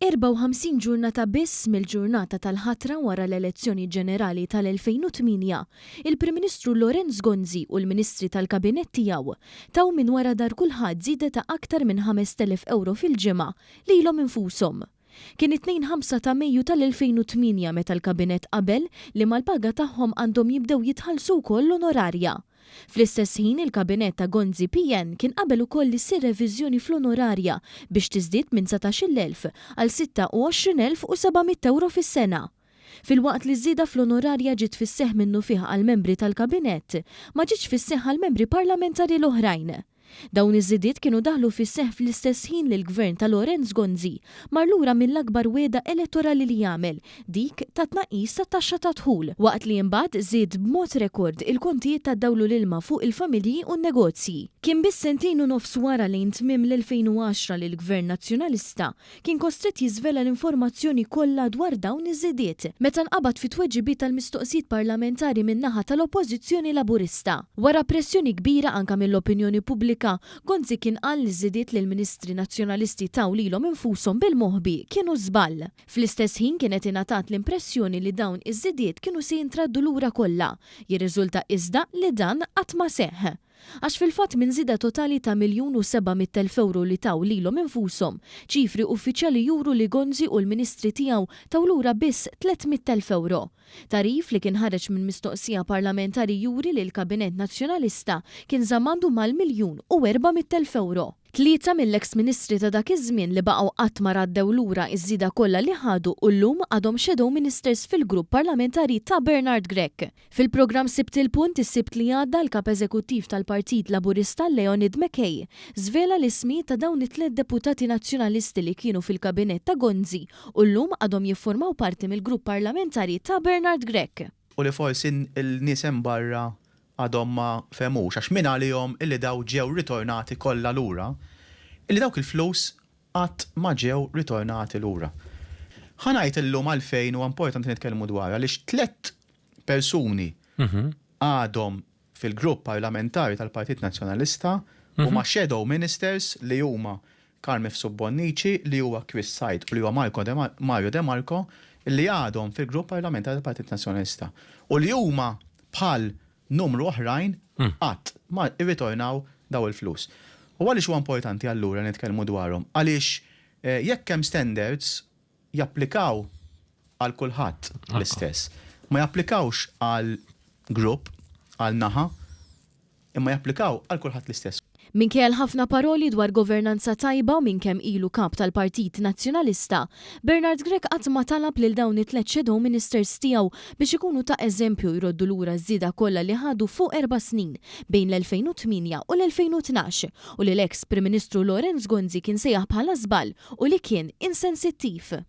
54 ġurnata biss mill-ġurnata tal-ħatra wara l-elezzjoni ġenerali tal-2008, il-Prim Ministru Lawrence Gonzi u l-Ministri tal-Kabinett tiegħu taw minn wara dar kulħadd żieda ta' aktar minn 5,000 ewro fil-ġimgħa lilhom infushom. Kien it-Tnejn 5 ta' Mejju tal-2008 meta l-Kabinett qabel li mal-paga tagħhom għandhom jibdew jitħallsu wkoll l-onorarja. Fl-istess ħin il-Kabinett ta' Gonzi PN kien qabel ukoll li ssir reviżjoni fl-onorarja biex tiżdied minn 19,000 għal 26,700 ewro fis-sena. Filwaqt li ż-żieda fl-onorarja ġiet fis-seħħ minnufih għall-membri tal-Kabinett, ma ġietx fis-seħħ għall-membri parlamentari l-oħrajn. Dawn iż-żidiet kienu daħlu fis-seħħ fl-istess ħin li l-Gvern ta' Lawrence Gonzi mar lura mill-akbar wegħda elettorali li għamel, dik tat-tnaqqis tat-taxxa tad-dħul, waqt li imbagħad żied b'mod rekord il-kontijiet tad-dawl u l-ilma fuq il-familji u n-negozji. Kien biss sentejn u nofs wara lejn tmiem l-2010 li l-Gvern Nazzjonalista kien kostrett jiżvela l-informazzjoni kollha dwar dawn iż-żidiet meta nqabad fi tweġibiet għal mistoqsijiet parlamentari min-naħa tal-Oppożizzjoni Laburista. Wara pressjoni kbira anke mill-opinjoni pubblika, Gonzi kien qal li ż-żidiet li l-Ministri Nazzjonalisti taw lilhom infushom bil-moħbi kienu żball. Fl-istess ħin kienet ingħatat l-impressjoni li dawn iż-żidiet kienu se jintraddu lura kollha. Jirriżulta iżda li dan qatt ma seħħ. Għax fil-fatt minn żieda totali ta' 1,700,000 ewro li taw lilhom infushom, ċifri uffiċjali juru li Gonzi u l-ministri tiegħu taw lura biss 300,000 ewro. Tagħrif li kien ħareġ minn mistoqsija parlamentari juri li l-Kabinett Nazzjonalista kien żamm għandu mal-1,400,000 ewro. Tlieta mill-eks ministri ta' dak iż-żmien li baqgħu qatt ma raddew lura ż-żieda kollha li ħadu u llum għadhom shadow ministers fil-grupp parlamentari ta' Bernard Grech. Fil-programm Sibt il-Punt is-Sibt li għadda l-Kap Eżekuttiv tal-Partit Laburista Leonid McKay żvela l-ismijiet ta' dawn it-tliet deputati Nazzjonalisti li kienu fil-Kabinett ta' Gonzi u llum għadhom jiffurmaw parti mill-grupp parlamentari ta' Bernard Grech. U li forsi n-nies hemm barra għadhom ma fehmux, għax min għalihom illi daw ġew ritornati kollha lura, illi dawk il-flus qatt ma ġew ritornati lura. Ħa ngħid illum għalfejn huwa importanti nitkellmu dwarha, għaliex tlett persuni għadhom fil-grupp parlamentari tal-Partit Nazzjonalista, huma shadow ministers li huma Carm Mifsud Bonnici, li huwa Chris Said u li huwa Marco De Mario De Marco, li għadhom fil-grupp parlamentari tal-Partit Nazzjonalista u li huma bħal numru oħrajn qatt ma rritornaw daw il-flus. U għaliex huwa importanti allura nitkellmu dwarhom? Għaliex jekk hemm standards japplikaw għal kulħadd l-istess. Ma japplikawx għal grupp, għal naħa, imma japplikaw għal kulħadd l-istess. Minkejja l-ħafna paroli dwar governanza tajba u minn kemm ilu kap tal-Partit Nazzjonalista, Bernard Grech qatt ma talab lil dawn it-tliet shadow ministers tiegħu biex ikunu ta' eżempju jroddu lura ż-żieda kollha li ħadu fuq erba' snin bejn l-2008 u l-2012 u li l-eks Prim Ministru Lawrence Gonzi kien sejjaħ bħala żball u li kien insensittiv.